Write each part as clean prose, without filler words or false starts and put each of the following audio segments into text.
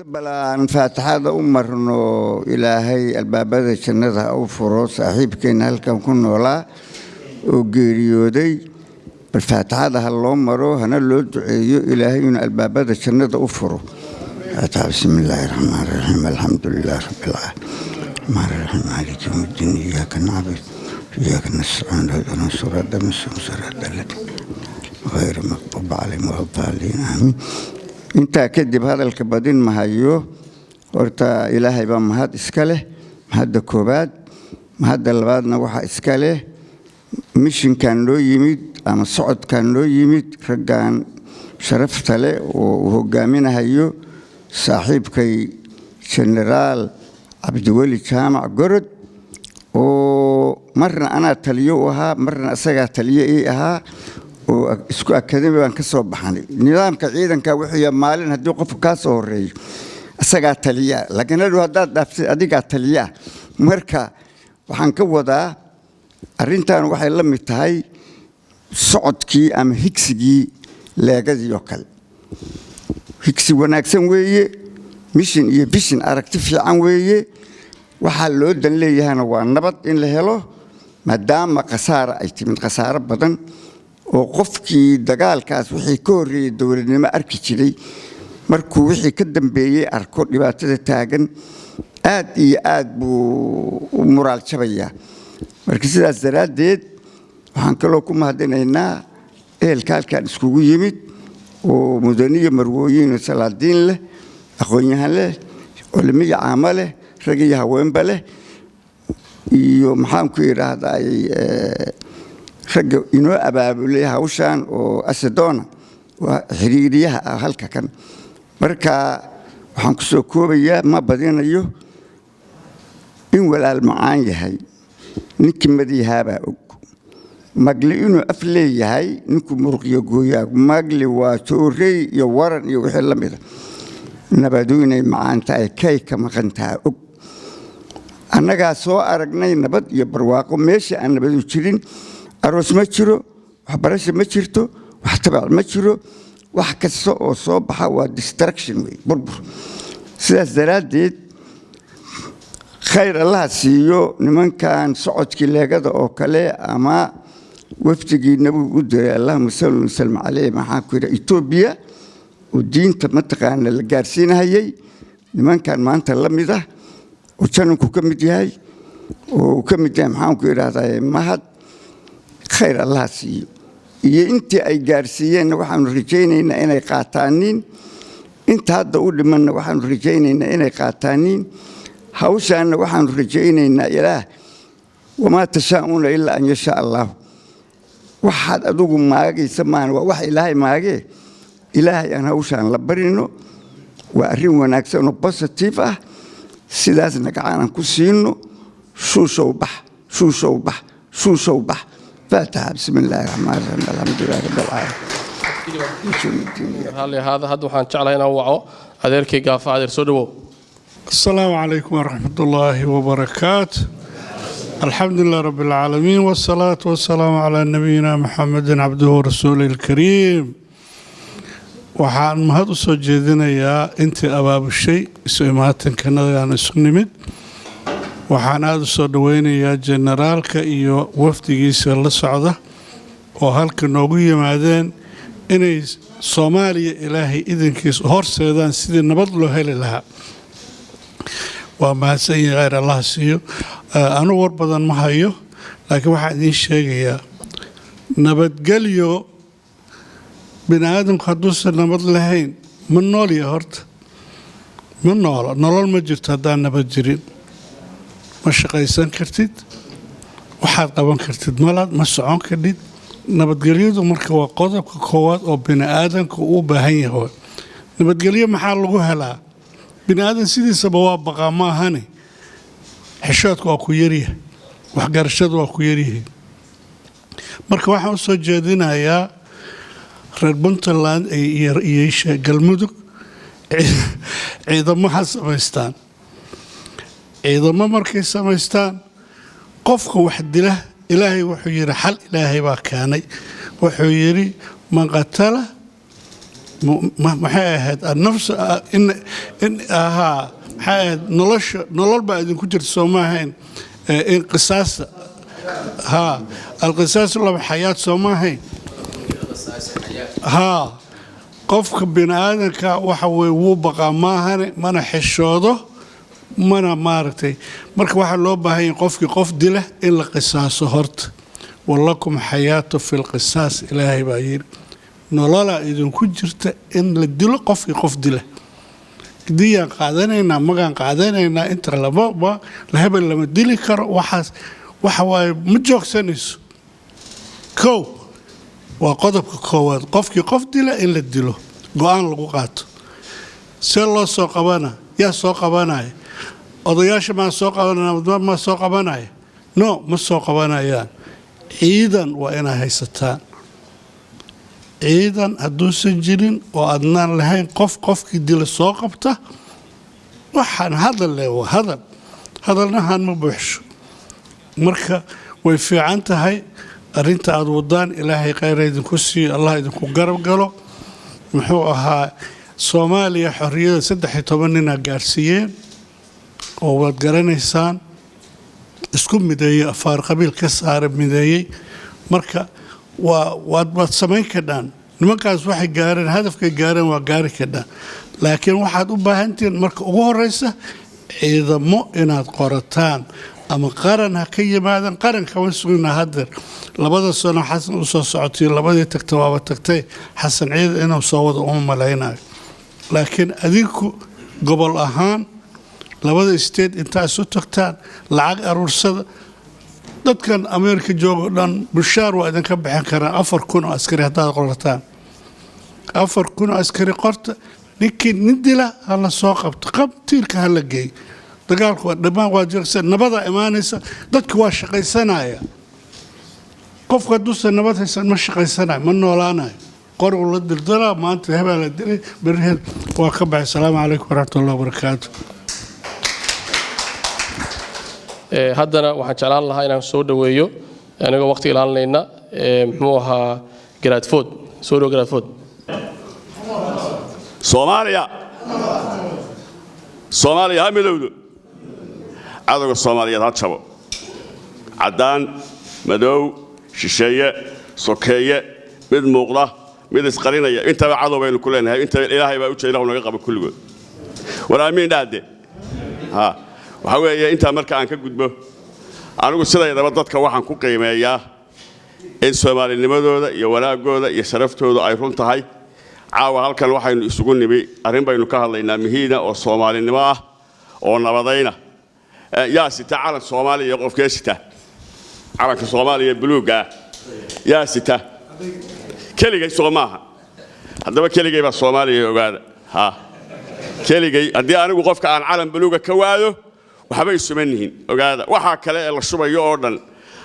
Bal aan faatixada u marno. Ilaahay albaabada jannada ha u furo saaxiibkeena halkan ku noolaa oo geeriyooday. Bal faatixada ha loo maro, hana loo duceeyo Ilaahay inuu albaabada jannada u furo. بسم الله الرحمن الرحيم، الحمد لله رب العالمين، الرحمن الرحيم، مالك يوم الدين، إياك نعبد إياك نستعين، اهدنا الصراط المستقيم، صراط الذين غير المغضوب عليهم ولا الضالين، آمين. Intaa kadib, hadalka badin mahayo. Horta Ilaahay baa mahad iska leh, mahadda koowaad. Mahadda labaadna waxaa iska leh mishinkan noo yimid ama socodkan noo yimid, raggan sharafta leh oo uu hogaaminahayo saaxiibkay Jenaraal Cabdiweli Jaamac Gorod, oo marna anaa taliyo u ahaa, marna isagaa taliyo ii ahaa, oo isku academy baan ka soo baxnay. Nidaamka ciidanka wuxuu yahay, maalin haddii qofku kaa soo horeeyo, isagaa taliyaa, laakiin hadhow haddaad dhaaftid, adigaa taliyaa. Marka waxaan ka wadaa, arrintan waxay la mid tahay socodkii ama higsigii Leegadii oo kale. Higsi wanaagsan weeye, mission iyo vision, aragti fiican weeye. Waxaa loo dan leeyahayna waa nabad in la helo, maadaama khasaara ay timid, khasaaro badan oo qofkii dagaalkaas wixii ka horreeyey dowladnimo arki jiray, markuu wixii ka dambeeyey arko dhibaatada taagan, aad iyo aad buu u muraal jabayaa. Marka sidaas daraaddeed waxaan kaloo ku mahadinaynaa ehelka halkaan iskugu yimid, oo mudaniyo marwooyin, salaadiin leh, aqoon-yahan leh, culimiyo caamo leh, rag iyo haweenba leh, iyo maxaanku idhaahdaa, ragga inoo abaabulay hawshan oo Asedona waa xiriiriyaha ah halka kan. Marka waxaan ku soo koobayaa, ma badinayo, in walaal macaan yahay ninkii madiyahaabaa og, magli inuu af leeyahay ninkuu muruqyo gooyaa, magli waa toorey iyo waran iyo wixii la mida. Nabadu inay macaan tahay kay ka maqan taha og. Annagaa soo aragnay nabad iyo barwaaqo. Meesha aan nabadu jirin, aroos ma jiro, waxbarasho ma jirto, wax tabac ma jiro, wax kasta oo soo baxa waa destruction wey, burbur. Sidaas daraaddeed, khayr Allaha siiyo nimankan socodkii Leegada oo kale ama wafdigii Nabigu u diray, allahuma salli wasallam caleyh, maxaa ku yidhi, Etoobiya, oo diinta mataqaana la gaarsiinahayay. Nimankan maanta la mid ah oo jananku ka mid yahay, oo uu ka mid yahay, maxaan ku idhahdaa, Mahad, khayr Allaha siiyo. Iyo intii ay gaarsiiyeenna waxaanu rajaynaynaa inay qaataaniin. Inta hadda u dhimanna waxaanu rajaynaynaa inay qaataaniin. Hawshaanna waxaanu rajaynaynaa Ilaah, wamaa tashaa'uuna ilaa an yashaa Allah. Waxaad adigu maagaysa maan, waa wax Ilaahay maagee. Ilaahay aan hawshaan la barino. Waa arrin wanaagsan oo positive ah. Sidaasna gacanaan ku siino. Shuushow bax, shuushow bax, shuushow bax. Faataxa. Bismi illaahi raxmaan raxiim, alxamdulilah rabbi alcaalamiin. Raalli ahaada. Hadda waxaan jeclahay inaan waco adeerkay Gaafa. Adeer, soo dhawow. السلام عليكم ورحمة الله وبركاته. الحمد لله رب العالمين، والصلاة والسلام على نبينا محمد عبده ورسوله الكريم. Waxaan mahad u soo jeedinayaa intii abaabushay isu imaatinkanadaan isu nimid. Waxaan aada u soo dhoweynayaa jenaraalka iyo wafdigiisa la socda oo halka noogu yimaadeen inay Soomaaliya, Ilaahay idankiisa, horseedaan sidii nabad loo heli lahaa. Waa mahadsan yahay, kheyr Allah siiyo. Anugu war badan ma hayo, laakiin waxaan idiin sheegayaa nabadgelyo. Bini aadamku hadduusan nabad lahayn, ma noolya? Horta ma noolo, nolol ma jirto haddaan nabad jirin. Ma shaqaysan kartid, waxaad qaban kartid malaad, ma socon kartid. Nabadgelyadu marka waa qodobka koowaad oo bini aadamka uu baahan yahay. Nabadgelyo maxaa lagu helaa? Bini aadan sidiisaba waa baqaa, ma ahane? Xishoodka waa ku yaryahay, waxgarashadu waa ku yaryihiin. Marka waxaan u soo jeedinayaa reer Puntland iyo Galmudug, ciidamo ha samaystaan. Ciidamo markay samaystaan, qofka wax dila, Ilaahay wuxuu yidhi, xal Ilaahay baa keenay, wuxuu yidhi: man qatala Maxay ahayd annafs in ahaa? Maxay ahayd nolosha? Nolol baa idinku jirta, soo ma ahayn? In qisaasta, haa, alqisaasu laba xayaat, soo ma ahayn? Haa, qofka bini aadanka waxa weye wuu baqaa maahane, mana xishoodo, mana maaragtay. Marka waxaa loo baahan yahay qofkii qof dila in la qisaaso horta. Walakum xayaatu fi lqisaas, Ilaahay baa yidhi, nololaa idinku jirta in la dilo qofkii qof dila. Diyaan qaadanaynaa, magaan qaadanaynaa, inta lama hebel lama dili karo. Waxaas waxa waaye ma joogsanayso. Kow waa qodobka koowaad, qofkii qof dila in la dilo, go'aan lagu qaato. See loo soo qabana? Yaa soo qabanaya? Odayaasha maa soo qabanaya? Ma soo qabanaya? No, ma soo qabanayaan. Ciidan waa inaa haysataan. Ciidan hadduusan jirin oo adnaan lahayn qof qofkii dila soo qabta, waxaan hadal leh waa hadal, hadalnahan ma buuxsho. Marka way fiican tahay arrinta aada wadaan. Ilaahay khayra idinku siiyo, Allah idinku garab galo. Muxuu ahaa, Soomaaliya xorriyada 13 ninaa gaarsiiyeen oo waad garanaysaan, isku mideeyey, afaar qabiil ka saara, mideeyey. Marka waa waad samayn kadhaan. Nimankaas waxay gaareen, hadafkay gaareen waa gaari kadhaan, laakiin waxaad u baahantihiin marka ugu horeysa ciidamo inaad qorataan, ama qaran ha ka yimaadaan. Qaran kama sugina hadeer. 2da sano Xasan u soo socotay, labadii tagta waaba tagtay. Xasan ciidan inuu soo wado uma malaynayo, laakiin adinku gobol ahaan labada state intaa isu tagtaan, lacag aruursada. Dadkan Ameerika joogo dhan bushaar waa idinka bixin karaan 4000 oo askari haddaad qorataan. 4000 oo askari qorta. Ninkii nin dila ha la soo qabto, qabtiirka ha la geeyo. Dagaalku waa dhammaan, waa joogsan, nabadaa imaanaysa, dadku waa shaqaysanaya. Qofku hadduusan nabad haysan ma shaqaysanayo, ma noolaanayo. Qorigu la dildilaa, maanta hebaa la dilay, berriheed waa ka baxay. Asalaamu calaykum waraxmatullahi wabarakaatu. Haddana waxaan jeclaan lahaa inaan soo dhoweeyo, anigoo waqti ilaalinayna, muxuu ahaa, Garaadfood. Soo dhow, Garaadfood. Soomaaliya, Soomaaliya ha midowdo! Cadowga Soomaaliyeed ha jabo! Caddaan, madow, shisheeye, sokeeye, mid muuqda, mid isqarinaya, intaba cadow baynu ku leenahay. Inta Ilaahay baa u jeeda, Ilahu naga qabo kulligood. War aamiin dhahde. Ha, waxaa weeye, intaa marka aan ka gudbo, anigu sidaydaba dadka waxaan ku qiimeeyaa in soomaalinimadooda iyo wanaaggooda iyo sharaftooda ay run tahay. Caawa halkan waxaynu isugu nimi arrin baynu ka hadlaynaa muhiina oo soomaalinimo ah oo nabadayna. Yaa sita calan Soomaaliya? Qofkee sita calanka Soomaaliya buluugga ah? Yaa sita? Keligay soo maaha? Haddaba keligay baa Soomaaliya, ogaada. Ha, keligay haddii anigu qofka aan calan buluuga ka waayo, waxba isuman nihin, ogaada. Waxaa kale ee la shubayo oo dhan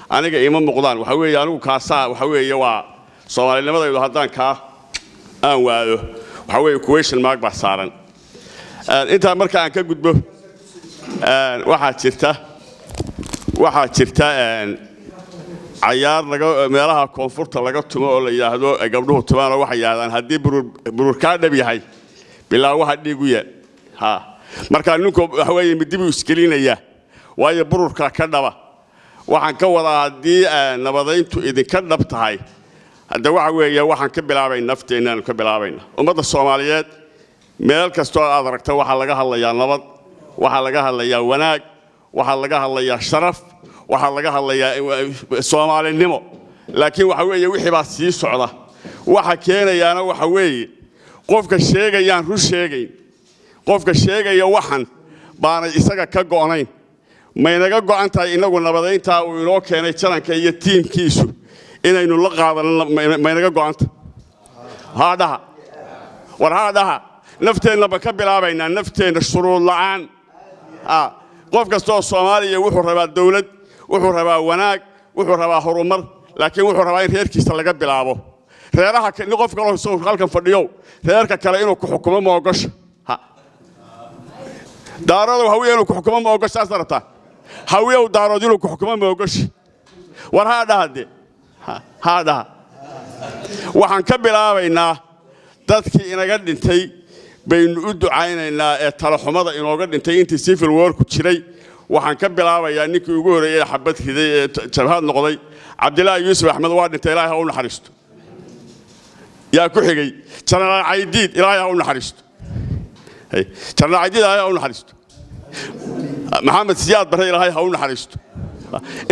aniga ima muuqdaan. Waxa weeye anigu kaasaa, waxa weeye waa soomaalinimadaydu. Haddaan kaa aan waayo, waxa weeye question mark baa saaran. Intaa marka aan ka gudbo, waxaa jirta cayaar laga meelaha koonfurta laga tumo oo la yidhaahdo ay gabdhuhu tumaan, oo waxay yidhahdaan, haddii burur kaa dhab yahay, bilaawaha dhiigu yeel. Ha, marka ninku waxa weeye midibuu isgelinaya, waayo bururkaa ka dhaba. Waxaan ka wadaa, haddii nabadayntu idinka dhab tahay, hadda waxa weeye waxaan ka bilaabayna nafteennaanu ka bilaabayna. Ummadda Soomaaliyeed meel kastoo aad aragto waxaa laga hadlayaa nabad, waxaa laga hadlayaa wanaag, waxaa laga hadlayaa sharaf, waxaa laga hadlayaa soomaalinimo. Laakiin waxa weeye wixii baa sii socda. Waxa keenayaana waxa weeye qofka sheegayaan run sheegayn, qofka sheegaya waxan baanay isaga ka go'nayn. Maynaga go'an tahay innagu nabadayntaa uu inoo keenay jaranka iyo tiimkiisu inaynu la qaadano? Maynaga go'anta? Haa dhaha. War haa dhaha. Nafteenna ba ka bilaabaynaa, nafteenna, shuruud la'aan. Qof kasta oo Soomaaliya wuxuu rabaa dawlad, wuxuu rabaa wanaag, wuxuu rabaa horumar, laakiin wuxuu rabaa in reerkiisa laga bilaabo. Reeraha qof kaloo isagoo halkan fadhiyow, reerka kale inuu ku xukumo ma ogosha? Daaroodow, Hawiye inuu ku xukumo ma ogosha? Saas rabtaa? Hawiyow, Daarood inuu ku xukumo ma ogosha? War haa dhaha de, haa dhaha. Waxaan ka bilaabaynaa Dadkii inaga dhintay baynu u ducaynaynaa ee talaxumada inooga dhintay intii civil warku jiray. Waxaan ka bilaabayaa ninkii ugu horreeyey ee xabad riday ee jabhad noqday, Cabdilaahi Yuusuf Axmed. Waa dhintay, Ilaahay ha u naxariisto. Yaa ku xigay? Jenaraal Caydiid, Ilaahay ha u naxariisto. Jenaraal Caydiid, Ilaahay ha u naxariisto. Maxamed Siyaad Barre, Ilaahay ha u naxariisto.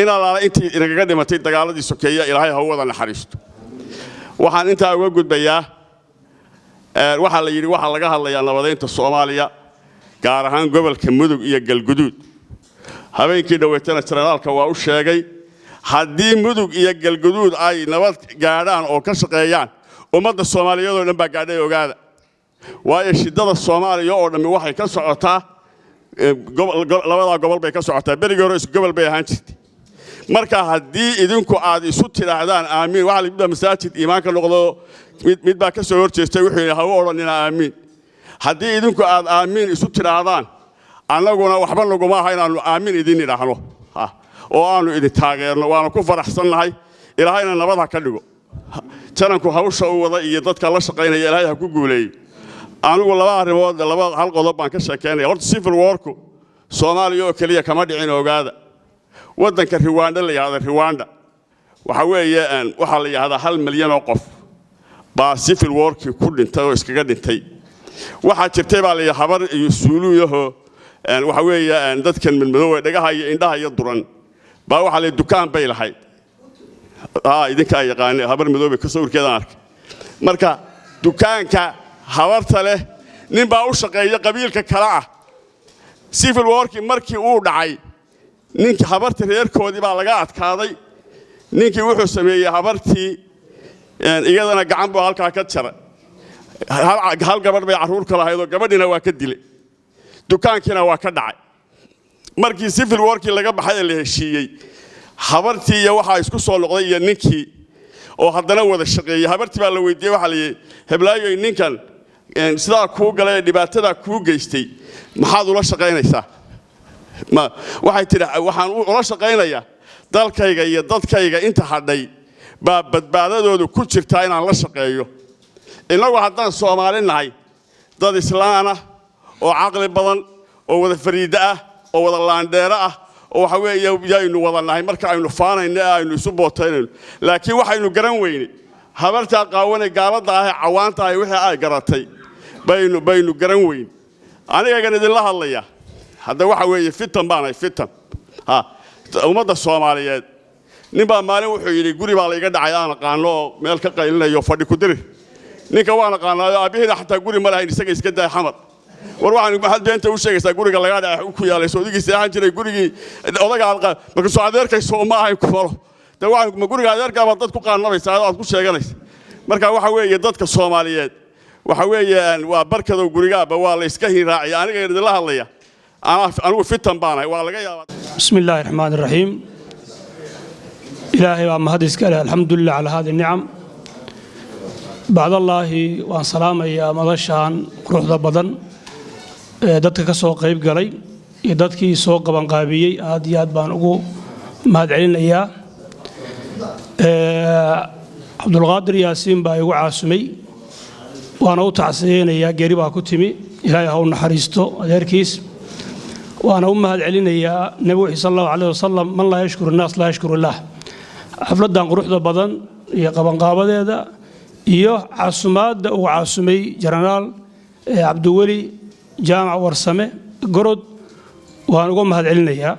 In allaala intii inagaga dhimatay dagaaladii sokeeye, Ilaahay ha u wada naxariisto. Waxaan intaa uga gudbayaa, waxaa la yidhi waxaa laga hadlayaa nabadaynta Soomaaliya, gaar ahaan gobolka Mudug iyo Galguduud. Habeenkii dhoweetana jenaraalka waa u sheegay, haddii Mudug iyo Galguduud ay nabad gaadhaan oo ka shaqeeyaan, ummadda Soomaaliyeed oo dhan baa gaadhay. Ogaada, waayo shidada Soomaaliya oo dhammi waxay ka socotaa labadaa gobol bay ka socotaa. Berigii hore isku gobol bay ahaan jirtay. Marka haddii idinku aad isu tidhaahdaan aamiin, waxaa la yidhi masaajid iimaanka noqdo, mid baa ka soo hor jeestay, wuxuu yidhi, "Ha u odhanina aamiin." Haddii idinku aad aamiin isu tidhaahdaan, annaguna waxba naguma aha inaannu aamiin idin idhaahno oo aanu idin taageerno. Waana ku faraxsannahay. Ilaahayna nabad ha ka dhigo. Jananku hawsha u wada iyo dadka la shaqaynaya, Ilaahay ha ku guuleeyo. Anigu laba arrimood, laba hal qodob baan ka sheekaynaya. Horta civil warku Soomaaliya oo keliya kama dhicin. Ogaada, waddanka Riwaandha la yidhahda, Riwaandha waxa weeye, waxaa la yidhahdaa 1 milyan oo qof baa civil warkii ku dhintay oo iskaga dhintay. Waxaa jirtay baa la yidhi habar iyo suuluyahoo, waxa weeye, dadkan madmadoow ee dhagaha iyo indhaha iyo duran baa waxaa la yidhi dukaan bay lahayd. Idinkaa yaqaane habar madoobe ka sawirkeedaan arkay. Marka dukaanka habarta leh nin baa u shaqeeya qabiilka kale ah. Civil warkii markii uu dhacay, ninkii habartii reerkoodii baa laga adkaaday. Ninkii wuxuu sameeyey, habartii iyadana gacan buu halkaa ka jaray. Hal gabadh bay carruur ka lahayd oo gabadhiina waa ka dilay, dukaankiina waa ka dhacay. Markii civil warkii laga baxay ee la heshiiyey, habartii iyo waxaa isku soo noqday iyo ninkii oo haddana wada shaqeeyey. Habartii baa la weydiiyey, waxaa la yidhi, "Heblaayoy, ninkan sidaa kuu galay ee dhibaatadaa kuu geystay maxaad ula shaqaynaysaa?" Waxay tidhi, "Waxaan ula shaqaynayaa dalkayga iyo dadkayga inta hadhay baa badbaadadoodu ku jirtaa inaan la shaqeeyo." Innagu haddaan Soomaali nahay, dad islaana oo caqli badan oo wada fariiddo ah oo wada laandheero ah oo waxa weeye yaynu wada nahay marka aynu faanayno ee aynu isu bootaynayno. Laakiin waxaynu garan weynay habartaa qaawanay gaaladda ah ee cawaanta ahi wixii ay garatay baynu garan weyn. Anigagan idinla hadlaya hadda waxa weeye fitan baanahay, fitan ha ummadda Soomaaliyeed. Nin baa maalin wuxuu yidhi, "Guri baa layga dhacay aan aqaano oo meel ka qaylinayo fadhi ku dirir." Ninka waan aqaanaayo, aabbihiina xataa guri ma lahayn, isaga iska daay Xamar. "War waxaan maxaad beenta u sheegaysaa? Guriga lagaa dhacay ku yaalay soodigii seexan jiray gurigii odaga aad markaasoo adeerkayso ma ahayn kumalo de. Waxaan ma guriga adeerkaa baad dad ku qaanabaysaa oo aad ku sheeganaysa?" Marka waxa weeye dadka Soomaaliyeed waxa weeye waa barkadow gurigaaba waa la iska hinraaciya. Aniga idinla hadlaya anigu fitan baanahay, waa laga yaabaa. بسم الله الرحمن الرحيم. إلهي baa mahad iska leh. الحمد لله على هذه النعم. بعد الله waan salaamayaa madashaan quruxda badan ee dadka ka soo qayb galay iyo dadkii soo qabanqaabiyey. Aad iyo aad baan ugu mahad celinayaa. Cabdulqaadir Yaasiin baa igu caasumay, waana u tacsiyeynayaa. Geeri baa ku timi, Ilaahay ha u naxariisto adeerkiis. Waana u mahad celinayaa. Nebigu wuxuu صلى الله عليه وسلم: "من لا يشكر الناس لا يشكر الله." Xafladdan quruxda badan iyo qabanqaabadeeda iyo casumaadda uu caasumay Jenaraal Cabdiweli Jaamac Warsame Gorod waan uga mahad celinayaa.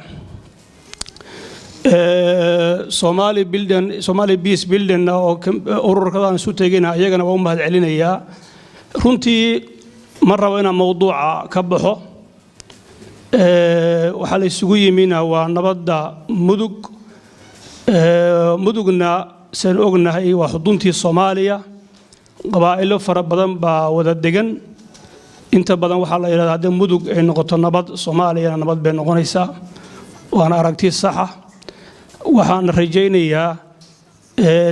Somali Building, Somali Peace Building oo ururkadan isu tegayna, iyagana waa u mahad celinayaa. Runtii ma rabo inaan mowduuca ka baxo. Waxaa la isugu yimina waa nabadda Mudug. Mudugna saan ognahay waa xuduntii Soomaaliya. Qabaa'ilo fara badan baa wada degan. Inta badan waxaa la yidhahdaa haddii Mudug ay noqoto nabad, Soomaaliyana nabad bay noqonaysaa, waana aragti saxa. Waxaan rajaynayaa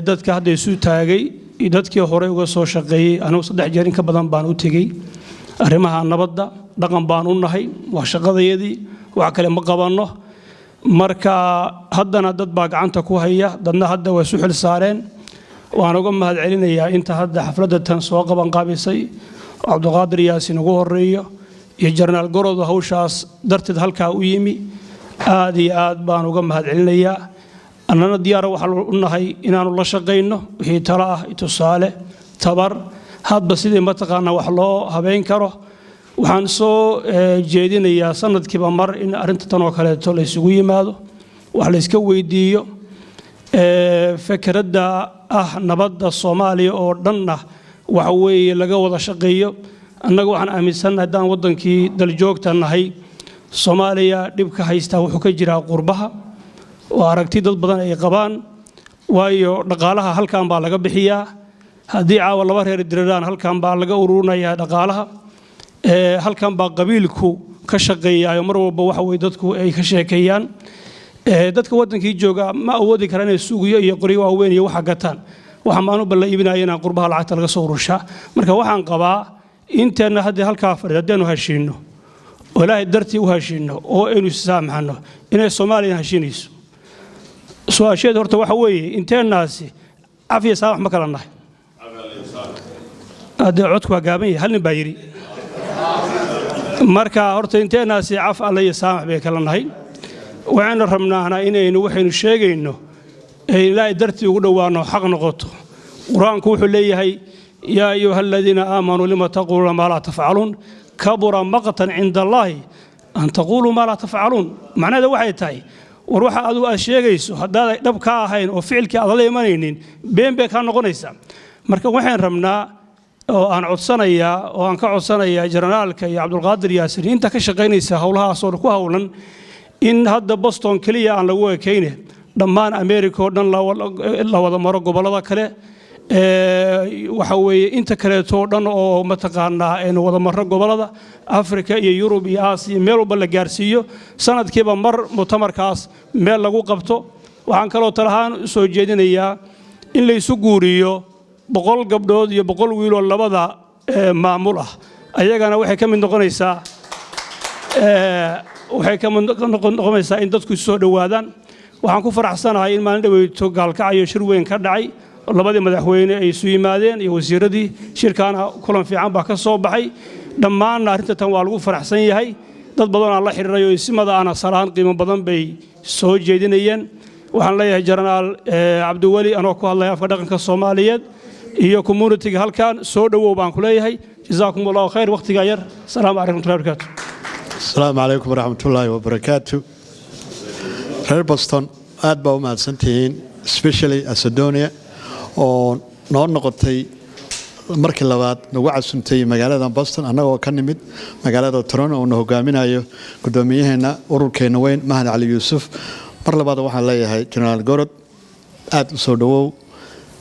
dadka hadda isu taagay iyo dadkii horey uga soo shaqeeyey. Anigu 3 jeer in ka badan baan u tegey arrimaha nabadda. Dhaqan baan u nahay, waa shaqadayadii, wax kale ma qabanno. Marka haddana dad baa gacanta ku haya, dadna hadda waa isu xil saareen. Waan uga mahad celinayaa inta hadda xafladda tan soo qaban qaabisay, Cabdiqaadir Yaasin ugu horeeyo iyo Jenaraal Gorodo, hawshaas darteed halkaa u yimi. Aad iyo aad baan uga mahad celinayaa. Annana diyaara waxaan u nahay inaannu la shaqayno wixii talo ah, tusaale, tabar, hadba sidii mataqaanaa wax loo habeyn karo. Waxaan soo jeedinayaa sanadkiiba mar in arrinta tan oo kaleeto la isugu yimaado, wax la iska weydiiyo fekeradda ah nabadda Soomaaliya oo dhanna, waxa weeye laga wada shaqeeyo. Annaga waxaan aaminsannahay, haddaan waddankii daljoogta nahay, Soomaaliya dhibka haystaa wuxuu ka jiraa qurbaha. Waa aragti dad badan ay qabaan, waayo dhaqaalaha halkan baa laga bixiyaa. Haddii caawa laba reer diriraan, halkan baa laga ururinayaa dhaqaalaha. Halkan baa qabiilku ka shaqeeyaayo mar walba waxa weye dadku ay ka sheekeeyaan. Dadka waddankii jooga ma awoodi karaan inay suuqyo iyo qoryo waaweyn iyo waxa gataan. Waxa maanuba la iibinaya inaan qurbaha lacagta laga soo urushaa. Marka waxaan qabaa inteenna haddii halkaa fadhid, haddaanu heshiinno oo Ilaahay dartii u heshiinno oo aynu issaamaxno, inay Soomaaliya heshiinayso. Su-aasheed horta waxa weeye, inteennaasi cafiya saamax ma kala nahay? Haddee codku waa gaaban yahay, hal nin baa yidhi. Marka horta inteennaasi caf alle iyo saamax bay kala nahay? Waxaynu rabnaana inaynu waxaynu sheegayno ee Ilaahay dartii ugu dhowaanno, xaq noqoto. Qur-aanku wuxuu leeyahay: "Yaa ayuha aladiina aamanuu lima taquuluuna maa laa tafcaluun, kabura maqtan cinda Allaahi an taquuluu maa laa tafcaluun." Macnaheeda waxay tahay, war waxa adigu aad sheegayso haddaaday dhab ka ahayn oo ficilkii aad la imanaynin, been bay kaa noqonaysaa. Marka waxaan rabnaa oo aan codsanayaa oo aan ka codsanayaa jenaraalka iyo Cabdulqaadir Yaasir, inta ka shaqaynaysa howlahaasoo ku howlan, in hadda Boston keliya aan lagu ekayne, dhammaan America oo dhan la wada maro, gobollada kale, waxa weeye inta kaleeto oo dhan oo mataqaanaa aynu wada marro, gobollada Africa iyo Yurub iyo Aasiya, meel walba la gaarsiiyo, sanadkiiba mar mutamarkaas meel lagu qabto. Waxaan kaloo talahaan u soo jeedinayaa in laysu guuriyo 100 gabdhood iyo 100 wiiloo labada maamul ah. Ayagana waxay ka mid noqonaysaa in dadku isu soo dhowaadaan. Waxaan ku faraxsanahay in maalin dhaweyto Gaalkacyo shir weyn ka dhacay oo labadii madaxweyne ay isu yimaadeen iyo wasiiradii. Shirkaana kulan fiican baa ka soo baxay. Dhammaanna arrinta tan waa lagu faraxsan yahay. Dad badan aan la xiriiray oo isimada ana salaan qiimo badan bay soo jeedinayeen. Waxaan leeyahay Jenaraal Cabdiweli, anoo ku hadlaya afka dhaqanka Soomaaliyeed iyo community-ga halkan, soo dhowow baan ku leeyahay. Jazaakum Allahu khayr. Wakhtigaa yar. Asalaamu calaykum warahmatullahi wabarakaatu. Asalaamu calaykum waraxmatullaahi wabarakaatu. Reer Boston, aad baa u mahadsantihiin, especially Asadonia oo noo noqotay markii labaad nagu casuntay magaalada Boston, annagoo ka nimid magaalada Toronto, uuna hogaaminayo guddoomiyaheena ururkeena weyn, Mahad Cali Yuusuf. Mar labaad waxaan leeyahay, Generaal Gorod, aad u soo dhowow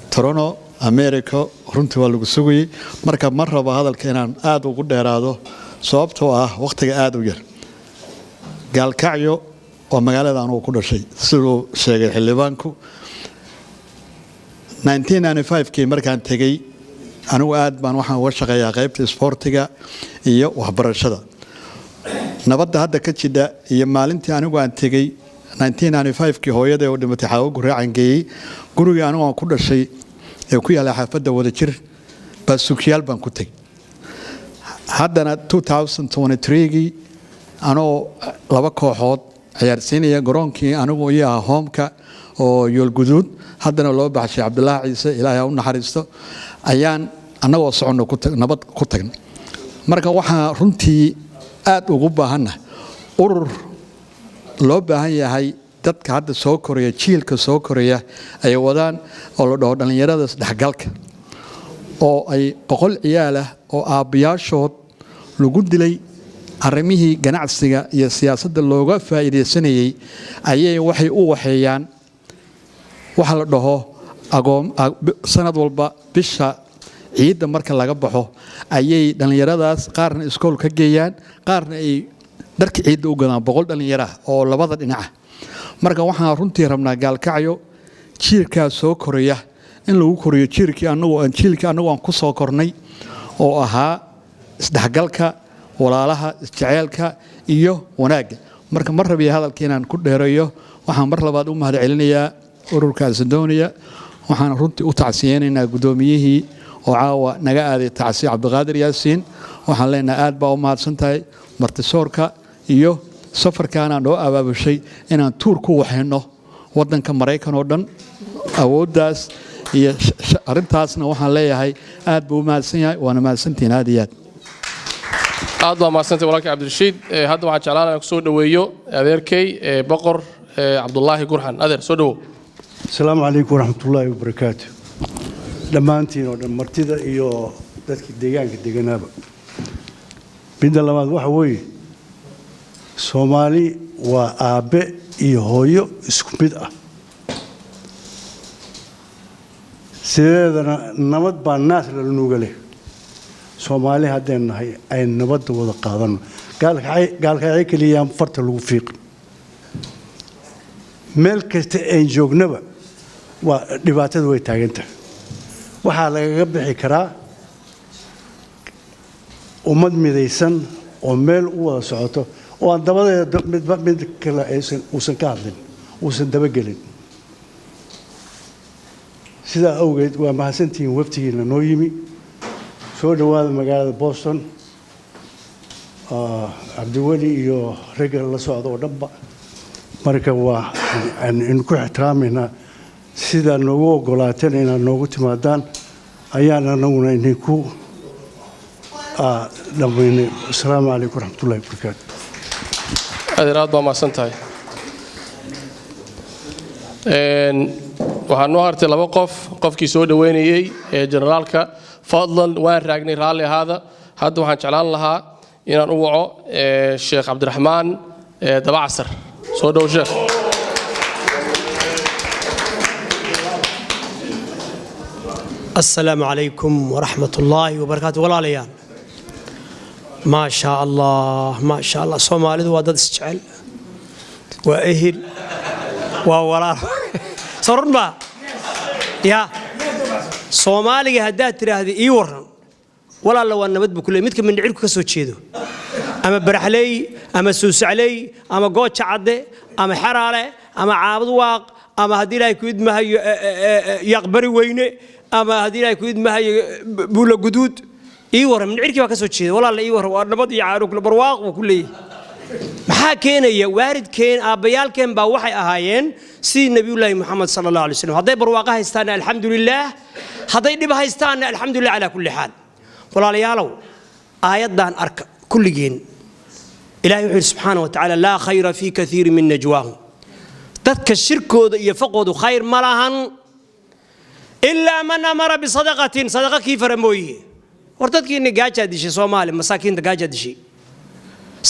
Toronto, America. Runtii waa lagu sugayey. Marka ma rabo hadalka inaan aad ugu dheeraado, sababtoo ah wakhtiga aad u yar. Gaalkacyo oo magaalada anugu ku dhashay, siduu sheegay xildhibaanku, 1995kii markaan tegey, anigu aad baan waxaan uga shaqeeyaa qaybta isboortiga iyo waxbarashada. Nabadda hadda ka jidha iyo maalintii anigu aan tegey 1995kii, hooyaday oo dhimatay Xaawo Guraacan geeyey gurigii anigu aan ku dhashay ee ku yaalla xaafadda Wadajir baa sukiyaal baan ku tegey. Haddana 2023gii anoo laba kooxood ciyaarsiinaya garoonkii anigu iyo ah hoomka oo Yoolguduud, haddana loo baxshay Cabdulaahi Ciise, Ilaahay ha u naxariisto, ayaan annagoo soconno nabad ku tagnay. Marka waxaa runtii aad ugu baahannahay urur loo baahan yahay, dadka hadda soo koraya, jiilka soo koraya ay wadaan, oo la dhaho dhallinyarada isdhexgalka, oo ay 100 ciyaal ah oo aabbayaashood lagu dilay arrimihii ganacsiga iyo siyaasadda looga faa'iidaysanayay, ayay waxay u waxeeyaan waxa la dhaho sanad walba bisha ciidda marka laga baxo ayay dhallinyaradaas qaarna iskool ka geeyaan, qaarna ay dharka ciidda u gadaan, 100 dhallinyara oo labada dhinaca. Marka waxaan runtii rabnaa Gaalkacyo jiilkaa soo koraya in lagu koriyo jiilkii anagu aan jiilkii anagu aan ku soo kornay, oo ahaa isdhexgalka, walaalaha, isjeceelka iyo wanaagga. Marka mar rabiya hadalka inaan ku dheereeyo. Waxaan mar labaad u mahad celinayaa ururka Asadonia. Waxaan runtii u tacsiyeynaynaa guddoomiyihii oo caawa naga aaday tacsi, Cabdiqaadir Yaasiin. Waxaan leenahay aad baa u mahadsan tahay martisoorka iyo safarkaanaa noo abaabushay inaan tour ku waxayno waddanka Maraykan oo dhan. Awooddaas iyo arrintaasna waxaan leeyahay aad buu u mahadsan yahay. Waana mahadsantihiin aad iyo aad. Aad baa mahadsantay walaalkay Cabdirashiid. Hadda waxaan jeclaan inaan kusoo dhoweeyo adeerkay, Boqor Cabdulaahi Gurxan. Adeer, soo dhowow. Asalaamu calaykum waraxmatullaahi wabarakaatu. Dhammaantiin oo dhan, martida iyo dadkii deegaanka deganaaba. Midda labaad waxa weeye, Soomaali waa aabbe iyo hooyo isku mid ah. Sideedana nabad baa naas lala nuuga leh. Soomaali haddeen nahay, ay nabadda wada qaadano. Gaalkacyo keliyaan farta lagu fiiqin. Meel kasta ayn joognaba waa dhibaatada way taagan tahay. Waxaa lagaga bixi karaa ummad midaysan oo meel u wada socoto oo aan dabadeeda midba mid kale aysan uusan ka hadlin, uusan dabagelin. Sidaa awgeed waa mahadsantihiin waftigiina noo yimi. Soo dhowaada magaalada Boston. Cabdiweli iyo ragga la socda oo dhanba marka waa aan ku ixtiraamaynaa sidaa noogu ogolaateen inaad noogu timaadaan ayaan anaguna idinku dhammaynay. Asalaamu calaykum waraxmatullahi wabarakaatu. Adeer, aad baa mahadsan tahay. Waxaa noo hartay laba qof, qofkii soo dhoweynayey ee generaalka. Fadlan, waan raagnay, raalli ahaada. Hadda waxaan jeclaan lahaa inaan u waco Sheekh Cabdiraxmaan Dabacasar. Soo dhow, sheekh. السلام عليكم ورحمة الله وبركاته. Walaalayaal, ما شاء الله، ما شاء الله. Soomaalidu waa dad isjecel, waa ehel, waa walaal. Soo run baa ya Soomaaliga haddaad tidhaahda "ii waran, walaalla", waa nabad buu ku leey. Midka mindhicirku ka soo jeedo ama Baraxley ama Suusacley ama Gooja Cadde ama Xeraale ama Caabud Waaq ama haddii Ilaahay ku idmahayo Yaqbari Weyne ama haddii Ilaahay ku idmahayo Buula Guduud, "ii warran", mindhicirkii baa ka soo jeeda, "walaalla, ii warran", waa nabad iyo caano, barwaaq buu ku leeyahay. Maxaa keenaya? Waalidkeen, aabbayaalkeen baa waxay ahaayeen sidii Nabiyullaahi Moxamed sala Allah alay slam. Hadday barwaaqo haystaanna alxamdu lilaah, hadday dhib haystaanna alxamdulilah calaa kulli xaal. Walaalayaalow, aayaddan arka kulligeen. Ilahay wuxuu yidhi subxaana wa tacaala: laa khayra fii kathiirin min najwaahum. Dadka shirkooda iyo faqoodu khayr ma lahan, ilaa man amara bisadaqatin, sadaqa kii fara mooye. War dadkiina gaajaa dishay, Soomaali masaakiinta gaajaa dishay.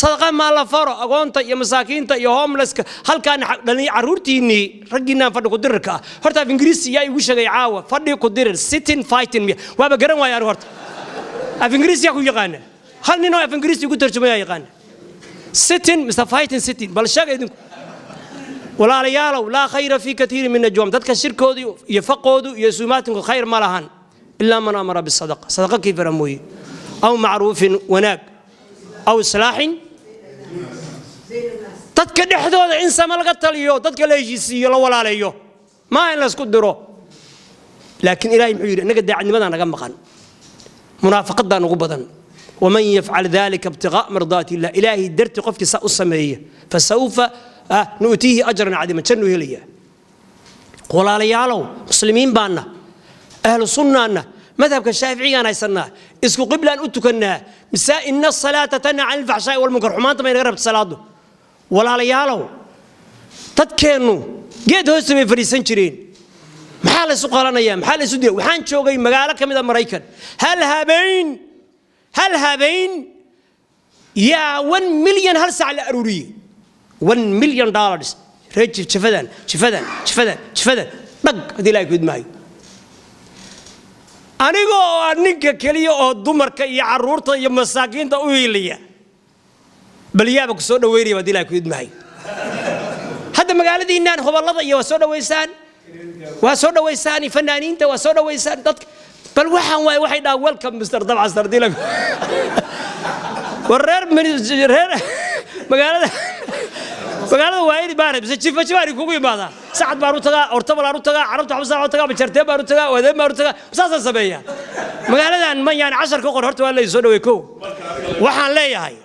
Sadaqa maa la faro agoonta iyo masaakiinta iyo homelesska. Halkaan dhalin carruurtiinnii, raggiinaan fadhi ku dirirka ah. Horta af Ingiriisi yaa igu sheegay caawa fadhi ku dirir? Sitting fighting miya? Waaba garan waaya anigu. Horta af Ingiriisi yaa ku yaqaana? Hal nin oo af Ingiriisi igu tarjumaya yaqaana? Sitting mr fighting sitting, bal sheega idinku. Walaalayaalow, laa khayra fii kathiirin min najwaam, dadka shirkoodu iyo faqoodu iyo suumaatinku khayr ma lahan, ilaa man amara bisadaqa, sadaqa kii fara mooye, aw macruufin, wanaag, aw islaaxin, dadka dhexdooda in sama laga taliyo, dadka la heshiisiiyo, la walaaleeyo, maaha in laysku diro. Laakiin Ilahay muxuu yidhi? Innaga daacadnimadaa naga maqan, munaafaqadaa nagu badan. Waman yafcal dalika ibtiqaa mardaati illah, Ilaahay darti qofkii saa u sameeya, fasawfa nu'tiihi ajran cadiima, jannuu helaya. Walaalayaalow, muslimiin baanna, ahlu sunnaanna, madhabka Shaaficigaan haysannaa, isku qiblaan u tukannaa. Mise ina asalaata tanhaa can ilfaxshaa'i walmunkar, xumaanta bay naga rabta salaadu. Walaalayaalow, dadkeennu geed hoosta bay fadhiisan jireen. Maxaa la isu qalanayaa? Maxaa la isu dila? Waxaan joogay magaalo ka mid a Maraykan. Hal habeen, hal habeen yaa 1 million hal sac la aruuriyey, $1 million. Reer jifadan, jifadan, jifadan, jifadan, dhag. Haddii Ilahay ku idmaayo, aniga oo ah ninka keliya oo dumarka iyo carruurta iyo masaakiinta u hiiliya, bal yaaba ku soo dhaweynaya. Haddii Ilahay ku idmaayo, hadda magaaladiinaan hoballada iyo waa soo dhawaysaan, waa soo dhawaysaan fanaaniinta, waa soo dhawaysaan dadka. Bal waxaan waay waxay dhahaan "Welcome, Mr Dabcasar". Dila war reer magaalada Magaalada waa in baan mise jifa jifaani kugu imaadaa. Sacad baan u tagaa, ortabal aan u tagaa, carabta xabsa u tagaa, bajarteen baan u tagaa, wadeen baan u tagaa, saasaan sameeyaa. Magaaladan ma yaani cashar ka qor horta waa la soo dhaweey. Kow waxaan leeyahay,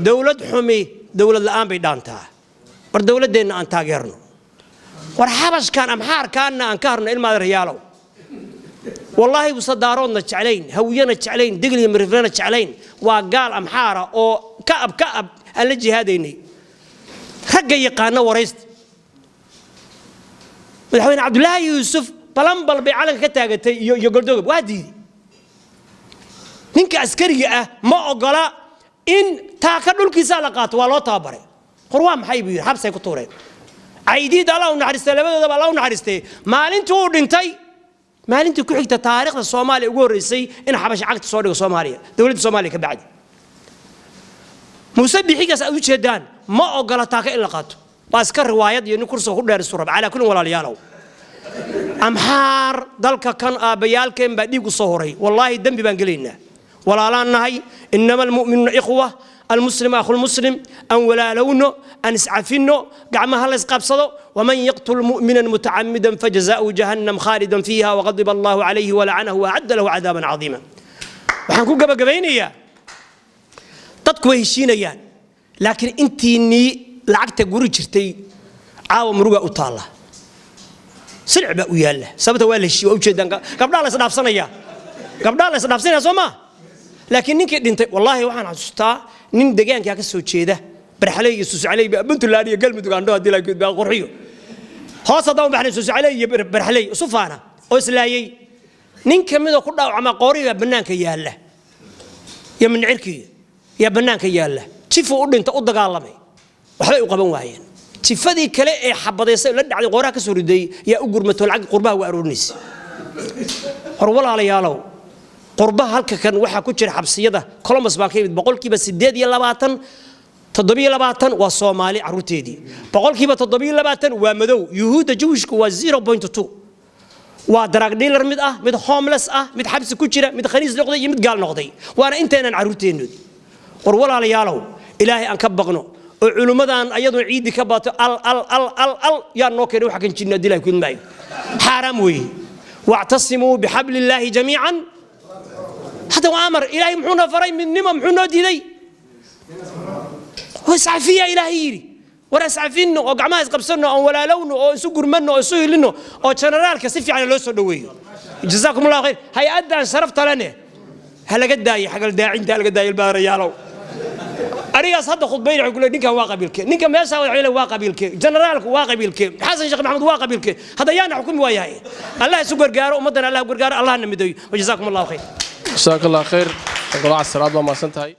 dowlad xumi dowlad la'aan bay dhaantaa. War dowladdeenna aan taageerno. War xabashkan amxaarkaanna aan ka harno. Ilmaada rayaalow, wallaahi busadaaroodna jeclayn, hawiyana jeclayn, digliya miriflena jeclayn. Waa gaal amxaara oo ka ab aan la jihaadaynay. Ragga yaqaana waraysta. Madaxweyne Cabdulaahi Yuusuf balambal bay calanka ka taagatay iyo Goldogob waa diiday. Ninka askariga ah ma ogola in taaka dhulkiisaa la qaato. Waa loo tababaray. Hor waa maxay buu yidhi, xabsay ku tuureen. Caydiid Allah u naxariistay, labadoodaba Allah u naxariistay. Maalintii uu dhintay, maalintii ku xigta, taariikhda Soomaaliya ugu horreysay in xabash cagta soo dhigo Soomaaliya, dowladda Soomaaliya ka bacdi. Muuse Bixigaas aad u jeedaan ma ogola taaka in la qaato. Waa iska riwaayad iyo nin kursiga ku dheer isu rab. Calaa kullin, walaalayaalow, amxaar dalka kan aabbayaalkeen baa dhiig u soo horay. Wallaahi dembi baan gelaynaa. Walaalaan nahay. إنما المؤمنون إخوة، المسلم أخو المسلم. Aan walaalowno, aan iscafinno, gacmaha la isqabsado. ومن يقتل مؤمنا متعمدا فجزاؤه جهنم خالدا فيها وغضب الله عليه ولعنه وأعد له عذابا عظيما. Waxaan ku gabagabaynayaa, dadku way heshiinayaan, laakiin intiinnii lacagta guri jirtay caawa muruga u taalla, silic baa u yaalla. Sababta waa la heshiiy, waa ujeedaan, gabdhaha la isdhaafsanaya, gabdhaha la isdhaafsanaya, soo maa? Laakiin ninkii dhintay, wallaahi waxaan xasuustaa nin deegaankaa ka soo jeeda, Barxaley iyo Suscaley, Puntland iyo Galmudug andho haddii la gudbaa qurxiyo hoos haddaan u baxnay, Suscaley iyo Barxaley isu faana oo islaayey. Nin ka midoo ku dhaawacma qooriga bannaanka yaalla iyo mindhicirkii yaa bannaanka yaalla. Jifu u dhinta, u dagaalamay, waxbay u qaban waayeen. Jifadii kale ee xabadaysay la dhacday, qooraha ka soo riday, yaa u gurmato lacag qurbaha waa aroorinaysa. Hor walaalayaalow, qurbaha halka kan waxaa ku jira xabsiyada Columbus baa ka yimid. 28%, 27 waa Soomaali carruurteedii, 27% waa madow. Yuhuudda Jewishku waa 0.2. Waa drug dealer mid ah, mid homeless ah, mid xabsi ku jira, mid khaniis noqday iyo mid gaal noqday, waana inteenan carruurteennoodii. War walaalayaalow, Ilaahay aan ka baqno oo culummadan ayaduna ciiddi ka baato. Al al al al al yaa noo keenay waxa kan jinna dilaa ku maayo, xaaraam weeye. واعتصموا بحبل الله جميعا. هذا هو امر الهي. Muxuuna faray? Midnimo. Muxuu noo diiday? Iscafiya Ilaahay yidhi. War iscafinno oo gacmaha isqabsanno, oon walaalowno oo isu gurmanno oo isu hilinno oo generaalka si fiican loo soo dhoweeyo. جزاكم الله خير. Hay-addan sharafta lene ha laga daayo xagaldaacinta, ha laga daayo. Ilbaarayaalow, anigaas hadda khudbayn waxay ku leeyihin, ninkan waa qabiilkee? Ninka meesha madaxweyne waa qabiilkee? Generaalku waa qabiilkee? Xasan Sheekh Maxamed waa qabiilkee? Hadda yaana xukumi waayahay. Allah isu gargaaro, ummaddana Allah gargaaro, Allahna mideeyo. وجزاكم الله خير. Jasaaka Allah khayr, Cabdullah Casiraad, waa mahadsan tahay.